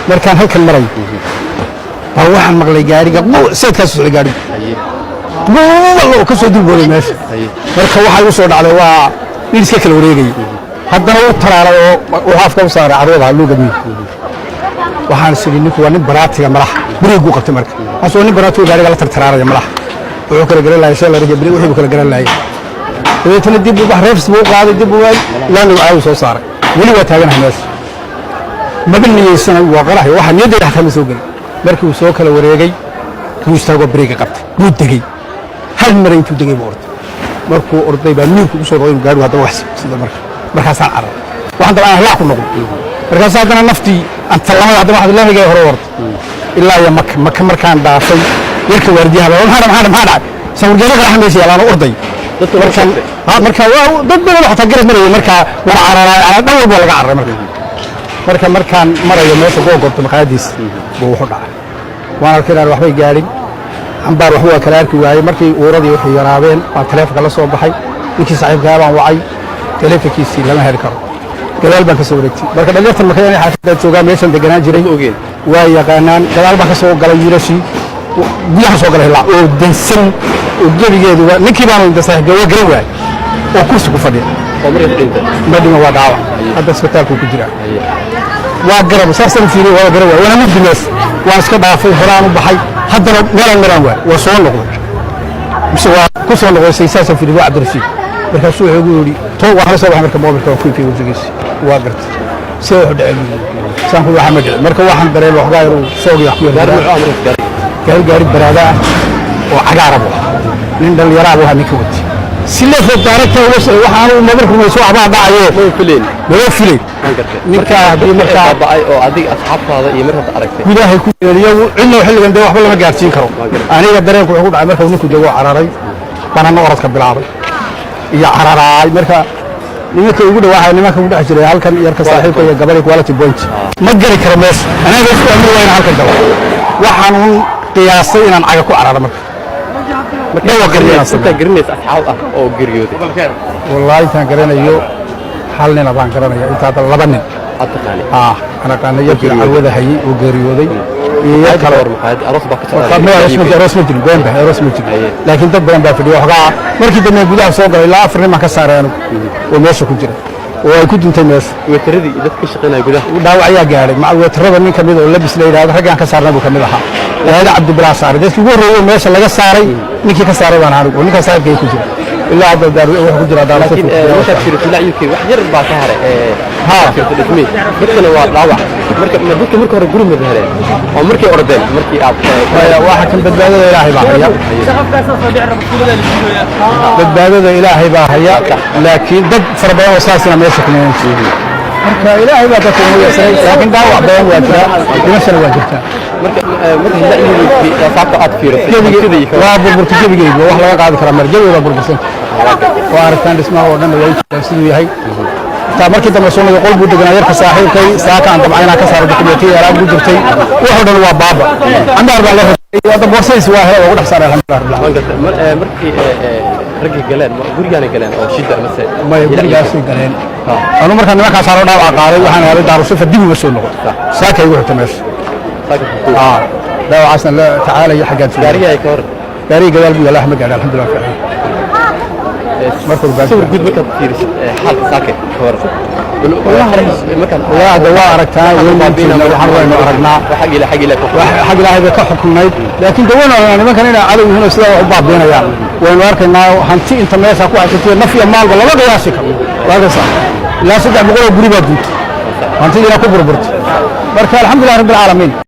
Markaan halkan marayo baa waxaan maqlay gaariga seedkaas socday, gaarigu wallo ka soo dulbooday meesha. Marka waxaa igu soo dhacday waa nin iska kala wareegayay, haddana u taraaray oo wuxuu afka u saaray carwada luuga miig. Waxaan is idhi ninku waa nin baraatiga malaxa biriiguu qabtay. Marka asoo nin baraatiga gaariga la tartaraaraya malaxa, wuxuu kala garan lahay sheelariga biriig, wuxuu kala garan lahay. Dabeetana dib buu reefs buu u qaaday, dib buu laamigu caawi soo saaray. Weli waa taaganahay meesha, maba niyeysana waa qarax, waxa niyaddayda xataa ma soo gelin. Markii uu soo kala wareegay buu istaagoo biriiga qabtay, buu degey. Hal mara intuu degay buu orday. Markuu orday baa miirku ugu soo noqday inuu gaarigu haddaba wax sida. Marka markaasaan cararay, waxaan dabcan hlaac ku noqday. Markaas haddana naftii antalamada haddana waxaad laamiga hore orday ilaa iyo Maka. Maka markaan dhaafay, yarka waardiyaha baa, maxaa maxaa maxaa dhacay? Sawirgeeda qaraxa meesha yaalaan, orday. Markaan marka waa dad badan oo xataa garab marayay. Markaa war cararay, dhan walba laga cararay. Marka markaan marayo meesha googorto maqaayadiis buu wuxu dhacay. Waan arkay inaan waxbay gaadhin cambaar, waxba waa kala arki waayey. Markii uuradii waxay yaraadeen baan taleefonka la soo baxay. Ninkii saaxiibkaa baan wacay, taleefonkiisii lama heli karo. Gadaal baan ka soo wareegtay. Marka dhalinyartan marka inay xaafadda joogaa meeshan deganaan jiray waa yaqaanaan. Gadaal baan ka soo galay, wiilashii gudaha soo galay Hilaac oo dansan oo gebigeedu ninkii baanu inta saaxiibka waa garan waayey oo kursi ku fadhiya. Ma dhima, waa dhaawac, hadda isbitaalkuu ku jiraa. Waa garab saasaan fiiriyey, waa garan waay, waana mugdi meesha. Waan iska dhaafay, horaan u baxay, haddana meelaan maraan waay, waa soo noqday mise waa ku soo noqday. Saasaan fiiriyey, waa Cabdirashiid. Markaasuu wuxuu igu yidhi to waan la soo baxay. Marka moobilka waan ku ifiyey wejigiisa, waa gartay see wuxu dhacay buu yidhi. Saan ku waxa ma dhicin. Marka waxaan dareemay waxoogaa inuu soogii wax ku yar. Gaari gaari baraada ah oo cagaara buu ahaa, nin dhallinyaraa buu ahaa ninka watay. Si leefo daaragta uga soo waxaanu mabar rumayso waxbaa dhacaye, maba filayn ninkaa haddii markaa baaba'ay oo adiga asxaabtaada iyo mar hadda aragtay. Gudahay ku jireen iyagu, cidna xilligan dee waxba lama gaarsiin karo. Aniga dareenku wuxuu ku dhacay marka ninku dego cararay baan anna orodka bilaabay iyo cararaay. Marka nimanka ugu dhawaaxa, nimanka ugu dhex jiray halkan, yarka saaxiibka iyo gabadha quality point, ma gari karo meesha. Anaga isku amri waa inaan halkan galo. Waxaan un qiyaasay inaan caga ku cararo marka dhawaqa inaan sameeyo. Intaa garanaysa asxaab ah oo geeriyooday? Wallaahi intaan garanayo hal nina baan garanaya, inta hadda laba nin. Aad taqaanay? Ah, aan aqaanay, yarkii carwada hayay oo geeriyooday iyo yar kale. War maxaad aroos baa ka Marka aroos ma aroos ma jirin, been bah, aroos ma jirin, laakiin dad badan baa fadhiya. Waxoogaa markii dambe gudaha soo galay, ilaa afar nin baan ka saaray anigu oo meesha ku jira oo ay ku duntay meesha. Weetaradii iyo dadka ka shaqaynaya gudaha? Dhaawac ayaa gaadhay maca weetarada nin kamid oo labis la yidhahdo, raggaan ka saarnay buu kamid ahaa. Waada Cabdibilaa saaray dadkii ugu horreeyey oo meesha laga saaray. Ninkii ka saaray baan anigu oo ninkaa saaxiibkay ku jira ilaa hadda daar wuxuu ku jiraa. Laakiin markaad fiiriso Hilaac UK wax yar baa ka haray fiirto dhismihii, dadkana waa dhaawac. Marka ma dadka marka hore gurmad heleen oo markay ordeen markii aad Waxa kan badbaadada Ilaahay baa haya, badbaadada Ilaahay baa haya, laakiin dad fara badan oo saasina meesha kuma jirin. Marka Ilaahay baa dadka ugu yeesanay, laakiin dhaawac badan waa jiraa, dhimashana waa jirtaa. Marka marka Hilaac UK saabta aad fiirisay hantida iyo waa burburtay gebigeyba, wax laga qaadi karaa mar, gebiga waa burbursan. Waa aragtaan dhismaha oo dhan waa ujeedaan siduu yahay. Taa markii dambe soo noqday, qol buu deganaa yarka saaxiibkay. Saaka aan damca inaan ka saaro dukumeentiya alaab ku jirtay, wax oo dhan waa baaba. Cambaar baa la rabay, hadda boorsadiisi waa helay, waa ugu dhex saaray, alxamdulilah rabbil Waan gartay. Markii raggii galeen, gurigaana galeen oo shida mase? Maya, gurigaasay galeen. Anu markaan nimankaa saaro dhaawaca qaaday, waxaan helay Daarusifa, dib uma soo noqon. Saaka igu xigta meesha. Dhaawacaasna la tacaalaya xaggaan jooga. Gaarigii ay ka hor? Gaarigii gadaal buu yaallaa, ma gaadhay, alxamdulilah, fiican. Marka hore Sawir guud markaad fiirisid xaalka saake ka hor markaad Walaa hadda waa aragtaa, waynu jeednaa, waxaan waynu aragnaa. Xag ila xag ila Xag Ilaahay bay ka xukunayd, laakiin de waynu aragnaa nimankan inay cadow yihiin oo sidaa wax u baabiinayaan. Waynu arkaynaa hanti inta meesha ku haysatay, naf iyo maalba lama qiyaasi karo. Waa kasa ilaa 300 oo guri baa duuntay, hantidiina ku burburtay. Marka alxamdulilah rabbil caalamiin.